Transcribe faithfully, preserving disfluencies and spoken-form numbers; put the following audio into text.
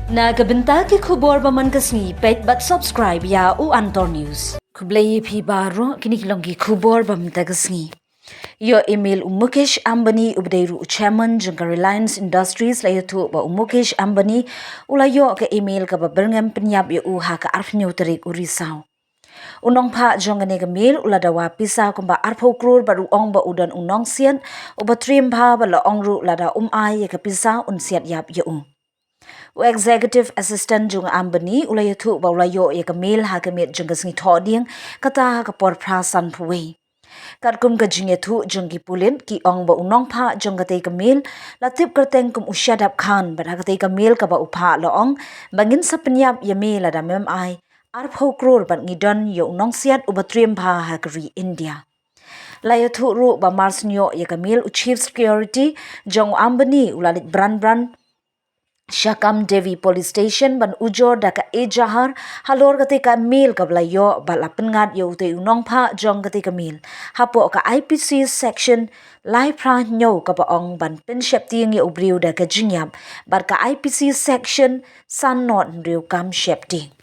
Na ka bynta ki khubor ba man ka sngi, peit bad subscribe ïa u Antor News. Khublei ïa phi baroh, kine ki long ki khubor ba mynta ka sngi. Ïoh email u Mukesh Ambani uba dei ruh u chairman jong ka Reliance Industries la ïathuh ba u Mukesh Ambani u la ïoh ka email kaba byrngem pynïap ïa u ha ka arphew tarik u Risaw. U nongphah jong kane ka mill u la dawa pisa kumba arphew klur bad u ong ba u don u nongsiat uba triem bha bad la ong ruh lada um ai ïa ka pisa un siat ïap ïa u. U executive assistant jong u Ambani u la ïathuh ba u la ïoh ïa ka mill ha ka miet jong ka sngi Thohdieng, kata ha ka por phra sanphew wei. Katkum ka jingïathuh jong ki pulit, ki ong ba u nongphah jong katei ka mill la tip kyrteng kum u Shadab Khan bad ha katei ka mill kaba u phah la ong ba ngin sa pynïap ïa me lada mem ai arphew klur bad ngi don ïa u nongsiat uba triem bha ha ka ri India. La ïathuh ruh ba mar shen ïoh ïa ka mill u chief security jong u Ambani u la leit bran bran sha Kamdevi Police Station ban ujor da ka ejahar halor katei ka mill kaba la ïoh bad la pynngat ïa utei u nongphah jong katei ka mill hapoh ka I P C section lai phra hynñiew kaba ong ban pynsheptieng ïa u briew da ka jingïap bad ka I P C section san nod hynriew kam sheptieng.